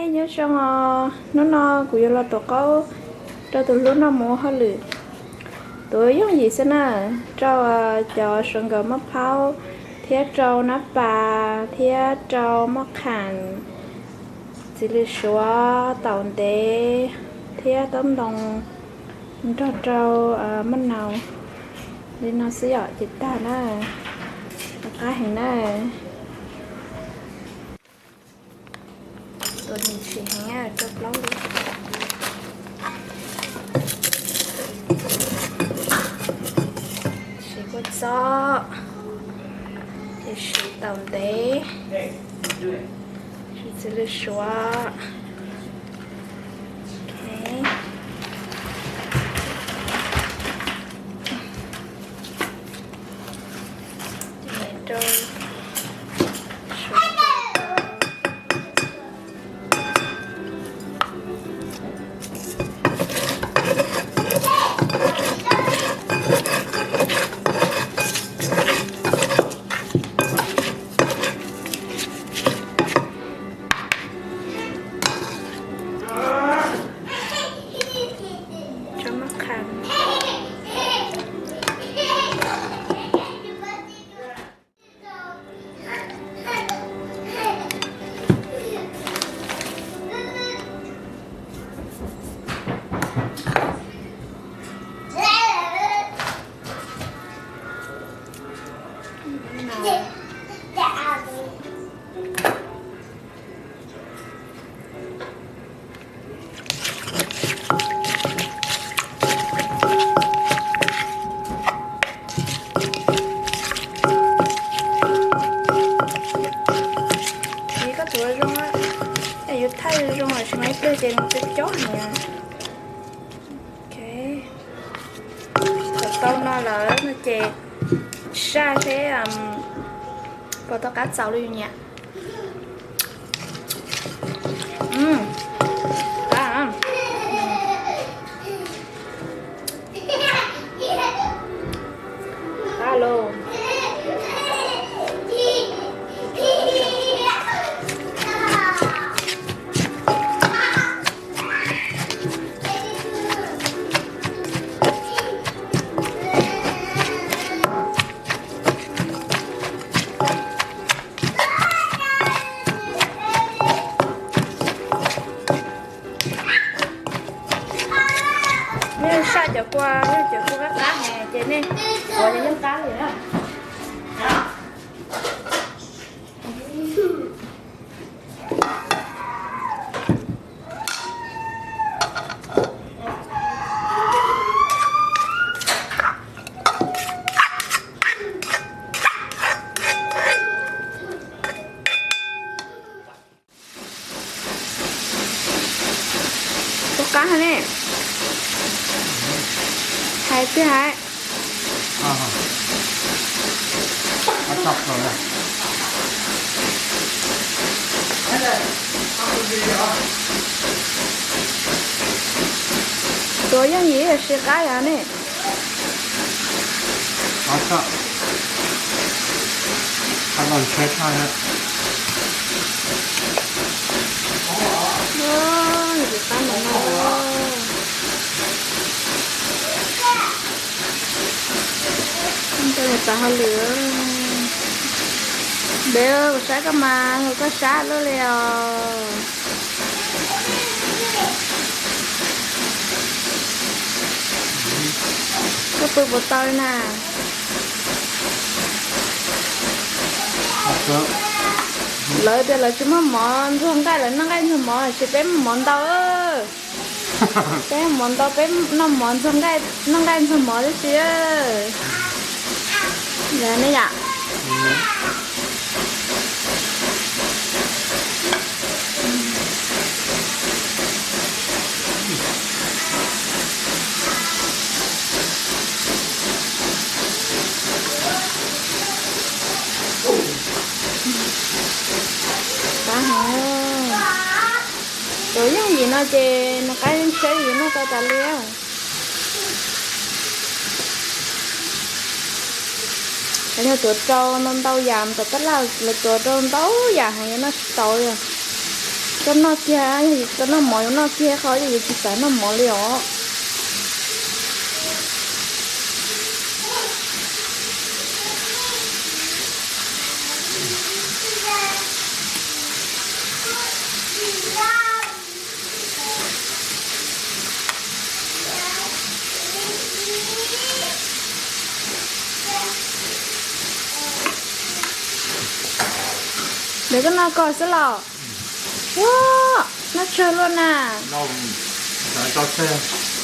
Nyob zoo os, hnub no kuv yuav los tuav qaub rau tus hlub noj mus ua hauj lwm. Tuav yooj yim xwb na, rau cov suav nkaus maj phaub thiab rau nab pas thiab rau maj qham, txiv lws suav, taum ntev thiab taub ntoo, nrog rau maj nau li no xwb yom, ces tag na. Qab heev na. Tuav ntshis heev, rau plaub lub. Siv kua txob, ces siv taum ntev, siv txiv lws suav. Rau maj qham. Siv koj tus zoo, yus thaij zoo los sis mas ib pliag ces nws cob cob heev. Thaum tau no lawm no ces saj seb puas tau qab txaus li yus nyiam. Nws saj cov kua, cov kua qab qab ne ces nej ua cov yeej qab li na. Tus qab ne, hais tiag hais. Tuav yooj yim sis qab yog ne. Ntawd yog txav hauj lwm. Npem, kuv saib koj mas, koj sab luaj li os. Koj pw puas tau li na? Lawv tias lawv tsis muaj mov ntxuag nqaij, lawv noj nqaij ntxuag mov, tab sis peb muaj mov ntau. Peb muaj mov ntau, peb noj mov ntxuag nqaij, noj nqaij ntxuag mov tib si. Yog ne yom? Qab heev. Tuav yooj yim no ces nws qab yeej siab yus noj tau tas li. Yog tuav rau ntau ntau yam, tom tab laj lawv tuav rau ntau yam heev yuav noj tsis tau li. Koj noj kiag, yog koj noj mov yuav noj kiag qhov, yog yuav tsis xav noj mov li os. Ntawd koj noj koj xwb los? Ua, noj tsawg luaj na. Noj tsawg.